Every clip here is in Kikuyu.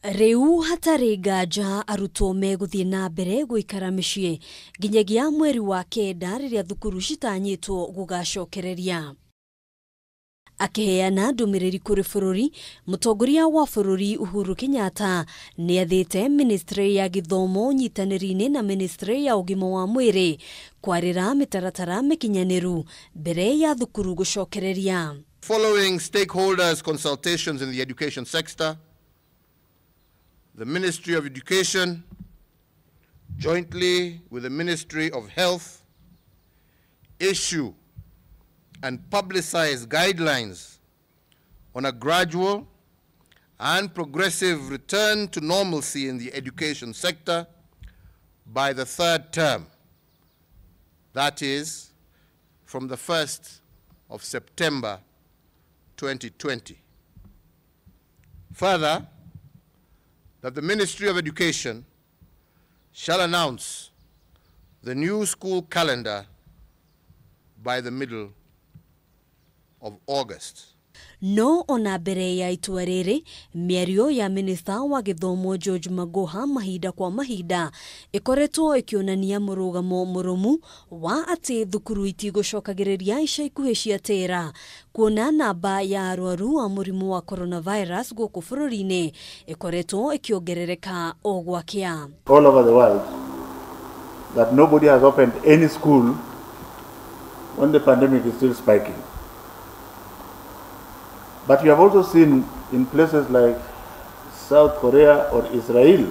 Rĩu hatarĩ nganja arutwo megũthiĩ na mbere gũikara mĩciĩ nginyagia mweri wa 9 rĩrĩa thukuru citanyĩtwo gũgacokereria. Akĩheana ndũmĩrĩri kũrĩ bũrũri, mũtongoria wa bũrũri Uhuru Kenyatta nĩathĩte ministry ya gĩthomo nyitanĩri-inĩ na ministry ya ũgima wa mwĩrĩ kwarĩra mĩtaratara mĩkinyanĩru mbere ya thukuru gũcokereria. Following stakeholders' consultations in the education sector, the Ministry of Education, jointly with the Ministry of Health, issue and publicize guidelines on a gradual and progressive return to normalcy in the education sector by the third term, that is, from the 1st of September 2020. Further, that the Ministry of Education shall announce the new school calendar by the middle of August. No ona mbere ya itua rĩrĩ, mĩario ya minista wa gĩthomo George Magoha mahinda kwa mahinda ĩkoretwo ĩkĩonania mũrũgamo mũrũmu wa atĩ thukuru itigũcokagĩrĩria ica ikuhĩ cia tera, kuona namba ya arwaru a mũrimũ wa coronavirus gũkũ bũrũri-inĩ ĩkoretwo ĩkĩongerereka o gwakĩa. All over the world that nobody has opened any school when the pandemic is still spiking. But you have also seen in places like South Korea or Israel,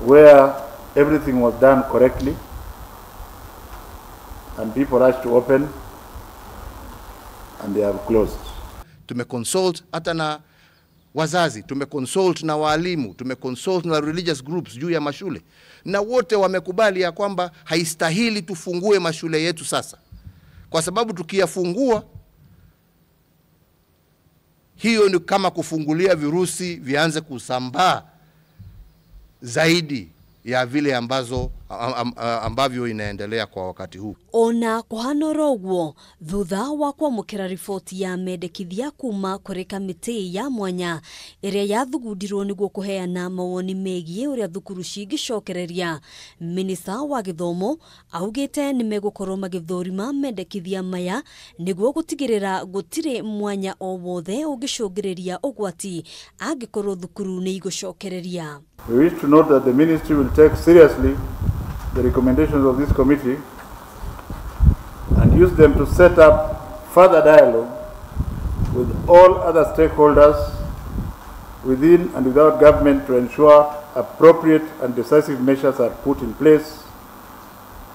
where everything was done correctly and people rushed to open and they have closed. Tumeconsult hata na wazazi, tumeconsult na walimu, tumeconsult na religious groups juu ya mashule, na wote wamekubali ya kwamba haistahili tufungue mashule yetu sasa, kwa sababu tukiyafungua hiyo ni kama kufungulia virusi vianze kusambaa zaidi ya vile ambavyo inaendelea kwa wakati huu. Ona kuhana ũguo, thutha wa kwamũkĩra riboti ya mendekithia kuma kũrĩ kamĩtĩ ya mwanya ĩrĩa yathugundirwo nĩguo kũheana mawoni megiĩ ũrĩa thukuru cingĩcokereria, minista wa gĩthomo augĩte nĩmegũkorwo magĩthũrima mendekithia maya nĩguo gũtigĩrĩra gũtirĩ mwanya o wothe ũngĩcũngĩrĩria ũgwati angĩkorwo thukuru nĩ igũcokereria. We wish to note that the ministry will take seriously the recommendations of this committee and use them to set up further dialogue with all other stakeholders within and without government to ensure appropriate and decisive measures are put in place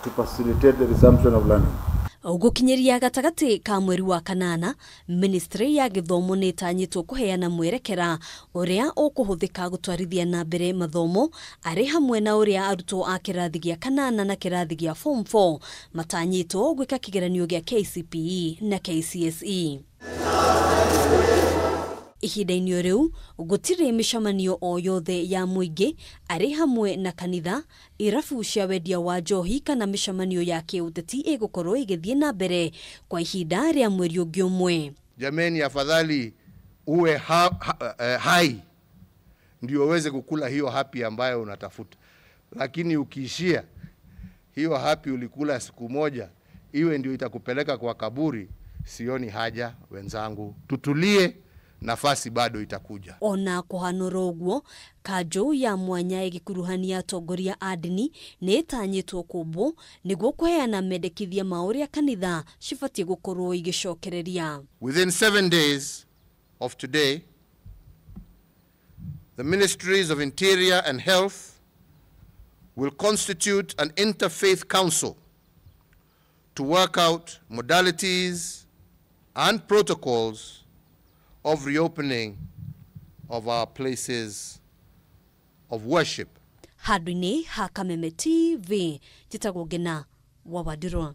to facilitate the resumption of learning. Gũkinyĩria gatagatĩ ka mweri wa 8, ministry ya gĩthomo nĩ ĩtanyĩtwo kũheana mwerekera ũrĩa ũkũhũthĩka gũtwarithia na mbere mathomo arĩ hamwe na ũrĩa arutwo a kĩrathi gĩa 8 na kĩrathi gĩa form 4 matanyĩtwo gwĩka kĩgeranio gĩa KCPE na KCSE. Ihinda-inĩ rĩu gũtirĩ mĩcemanio o yothe ya mũingĩ arĩ hamwe na kanitha, irabu cia wendia wa njohi kana mĩcemanio ya kĩũteti ĩgũkorwo ĩgĩthiĩ na mbere kwa ihinda rĩa mweri ũngĩ ũmwe. Jameni, afadhali uwe hai ndio uweze kukula hiyo happy ambayo unatafuta, lakini ukiishia hiyo happy ulikula siku moja iwe ndio itakupeleka kwa kaburi, sioni haja wenzangu, tutulie, nafasi bado itakuja. Ona kuhanora ũguo, kanjũ ya mwanya ĩgĩkuruhania atongoria a ndini nĩ ĩtanyĩtwo kũmbwo nĩguo kũheana mendekithia ma ũrĩa kanitha cibatiĩ gũkorwo igĩcokereria. Within 7 days of today, the Ministries of Interior and Health will constitute an interfaith council to work out modalities and protocols of reopening of our places of worship. Handũ-inĩ ha Kameme TV, njĩtagwo Ngina wa Wandirwa.